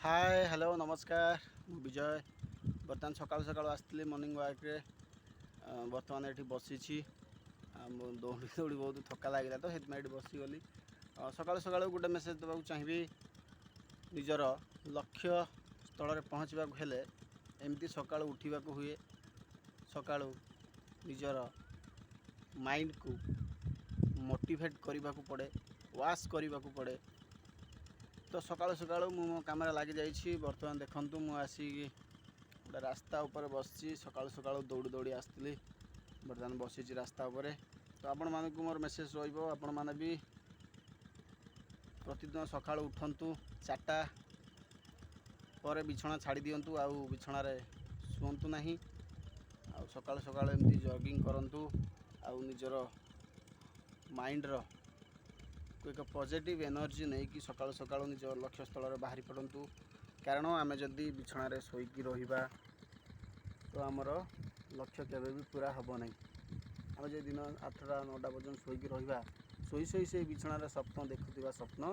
ହାଏ, hello, ନମସ୍କାର। ମୁଁ ବିଜୟ। ବର୍ତ୍ତମାନ ସକାଳୁ ସକାଳୁ ଆସିଥିଲି ମର୍ଣ୍ଣିଂ ୱାକ୍ରେ। ବର୍ତ୍ତମାନ ଏଠି ବସିଛି। ମୁଁ ଦୌଡ଼ି ଦୌଡ଼ି ବହୁତ ଥକା ଲାଗିଲା, ତ ସେଥିପାଇଁ ଏଠି ବସିଗଲି। ସକାଳୁ ସକାଳୁ ଗୋଟେ ମେସେଜ୍ ଦେବାକୁ ଚାହିଁବି। ନିଜର ଲକ୍ଷ୍ୟ ସ୍ଥଳରେ ପହଞ୍ଚିବାକୁ ହେଲେ ଏମିତି ସକାଳୁ ଉଠିବାକୁ ହୁଏ। ସକାଳୁ ନିଜର ମାଇଣ୍ଡକୁ ମୋଟିଭେଟ୍ କରିବାକୁ ପଡ଼େ, ୱାଶ୍ କରିବାକୁ ପଡ଼େ। ତ ସକାଳୁ ସକାଳୁ ମୁଁ ମୋ କାମରେ ଲାଗିଯାଇଛି। ବର୍ତ୍ତମାନ ଦେଖନ୍ତୁ, ମୁଁ ଆସିକି ଗୋଟେ ରାସ୍ତା ଉପରେ ବସିଛି। ସକାଳୁ ସକାଳୁ ଦୌଡ଼ି ଦୌଡ଼ି ଆସିଥିଲି, ବର୍ତ୍ତମାନ ବସିଛି ରାସ୍ତା ଉପରେ। ତ ଆପଣମାନଙ୍କୁ ମୋର ମେସେଜ୍ ରହିବ, ଆପଣମାନେ ବି ପ୍ରତିଦିନ ସକାଳୁ ଉଠନ୍ତୁ। 4ଟା ପରେ ବିଛଣା ଛାଡ଼ି ଦିଅନ୍ତୁ, ଆଉ ବିଛଣାରେ ଶୁଅନ୍ତୁ ନାହିଁ। ଆଉ ସକାଳୁ ସକାଳୁ ଏମିତି ଜଗିଂ କରନ୍ତୁ ଆଉ ନିଜର ମାଇଣ୍ଡର ଏକ ପଜିଟିଭ୍ ଏନର୍ଜି ନେଇକି ସକାଳୁ ସକାଳୁ ନିଜ ଲକ୍ଷ୍ୟସ୍ଥଳରେ ବାହାରି ପଡ଼ନ୍ତୁ। କାରଣ ଆମେ ଯଦି ବିଛଣାରେ ଶୋଇକି ରହିବା, ତ ଆମର ଲକ୍ଷ୍ୟ କେବେ ବି ପୁରା ହେବ ନାହିଁ। ଆମେ ଯଦି ଦିନ 8ଟା 9ଟା ପର୍ଯ୍ୟନ୍ତ ଶୋଇକି ରହିବା, ଶୋଇ ଶୋଇ ସେଇ ବିଛଣାରେ ସ୍ୱପ୍ନ ଦେଖୁଥିବା, ସ୍ୱପ୍ନ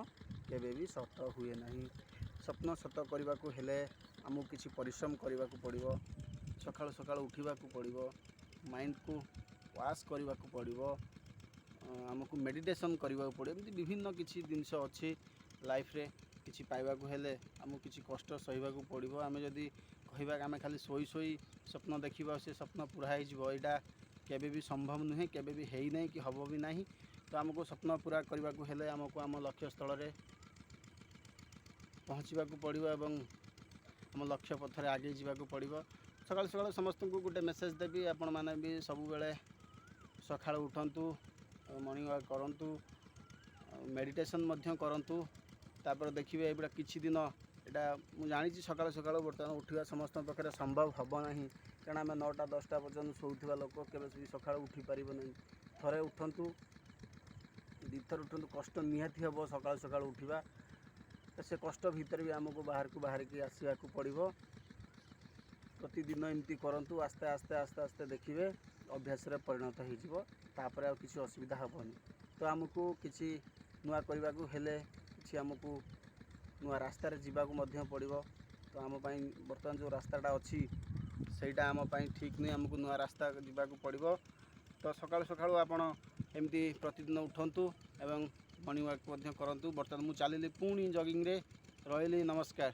କେବେ ବି ସତ ହୁଏ ନାହିଁ। ସ୍ୱପ୍ନ ସତ କରିବାକୁ ହେଲେ ଆମକୁ କିଛି ପରିଶ୍ରମ କରିବାକୁ ପଡ଼ିବ। ସକାଳୁ ସକାଳୁ ଉଠିବାକୁ ପଡ଼ିବ, ମାଇଣ୍ଡକୁ ୱାଶ୍ କରିବାକୁ ପଡ଼ିବ, ଆମକୁ ମେଡ଼ିଟେସନ୍ କରିବାକୁ ପଡ଼ିବ। ଏମିତି ବିଭିନ୍ନ କିଛି ଜିନିଷ ଅଛି। ଲାଇଫ୍ରେ କିଛି ପାଇବାକୁ ହେଲେ ଆମକୁ କିଛି କଷ୍ଟ ସହିବାକୁ ପଡ଼ିବ। ଆମେ ଯଦି କହିବା ଆମେ ଖାଲି ଶୋଇ ଶୋଇ ସ୍ୱପ୍ନ ଦେଖିବା, ସେ ସ୍ୱପ୍ନ ପୁରା ହେଇଯିବ, ଏଇଟା କେବେ ବି ସମ୍ଭବ ନୁହେଁ, କେବେ ବି ହେଇନାହିଁ କି ହେବ ବି ନାହିଁ। ତ ଆମକୁ ସ୍ୱପ୍ନ ପୁରା କରିବାକୁ ହେଲେ ଆମକୁ ଆମ ଲକ୍ଷ୍ୟସ୍ଥଳରେ ପହଞ୍ଚିବାକୁ ପଡ଼ିବ ଏବଂ ଆମ ଲକ୍ଷ୍ୟ ପଥରେ ଆଗେଇ ଯିବାକୁ ପଡ଼ିବ। ସକାଳୁ ସକାଳୁ ସମସ୍ତଙ୍କୁ ଗୋଟେ ମେସେଜ୍ ଦେବି, ଆପଣମାନେ ବି ସବୁବେଳେ ସକାଳୁ ଉଠନ୍ତୁ, ମର୍ଣ୍ଣିଂ ୱାକ୍ କରନ୍ତୁ, ମେଡ଼ିଟେସନ୍ ମଧ୍ୟ କରନ୍ତୁ। ତାପରେ ଦେଖିବେ, ଏଇଗୁଡ଼ା କିଛି ଦିନ, ଏଇଟା ମୁଁ ଜାଣିଛି, ସକାଳୁ ସକାଳୁ ବର୍ତ୍ତମାନ ଉଠିବା ସମସ୍ତଙ୍କ ପାଖରେ ସମ୍ଭବ ହେବ ନାହିଁ। କାରଣ ଆମେ 9ଟା 10ଟା ପର୍ଯ୍ୟନ୍ତ ଶୋଉଥିବା ଲୋକ କେବେ ବି ସକାଳୁ ଉଠିପାରିବ ନାହିଁ। ଥରେ ଉଠନ୍ତୁ, ଦୁଇଥର ଉଠନ୍ତୁ, କଷ୍ଟ ନିହାତି ହେବ ସକାଳୁ ସକାଳୁ ଉଠିବା। ତ ସେ କଷ୍ଟ ଭିତରେ ବି ଆମକୁ ବାହାରକୁ ବାହାରିକି ଆସିବାକୁ ପଡ଼ିବ। ପ୍ରତିଦିନ ଏମିତି କରନ୍ତୁ, ଆସ୍ତେ ଆସ୍ତେ ଆସ୍ତେ ଆସ୍ତେ ଦେଖିବେ ଅଭ୍ୟାସରେ ପରିଣତ ହେଇଯିବ। ତାପରେ ଆଉ କିଛି ଅସୁବିଧା ହେବନି। ତ ଆମକୁ କିଛି ନୂଆ କରିବାକୁ ହେଲେ କିଛି ଆମକୁ ନୂଆ ରାସ୍ତାରେ ଯିବାକୁ ମଧ୍ୟ ପଡ଼ିବ। ତ ଆମ ପାଇଁ ବର୍ତ୍ତମାନ ଯେଉଁ ରାସ୍ତାଟା ଅଛି, ସେଇଟା ଆମ ପାଇଁ ଠିକ୍ ନୁହେଁ। ଆମକୁ ନୂଆ ରାସ୍ତା ଯିବାକୁ ପଡ଼ିବ। ତ ସକାଳୁ ସକାଳୁ ଆପଣ ଏମିତି ପ୍ରତିଦିନ ଉଠନ୍ତୁ ଏବଂ ମର୍ଣ୍ଣିଂ ୱାକ୍ ମଧ୍ୟ କରନ୍ତୁ। ବର୍ତ୍ତମାନ ମୁଁ ଚାଲିଲି ପୁଣି ଜଗିଂରେ। ରହିଲି, ନମସ୍କାର।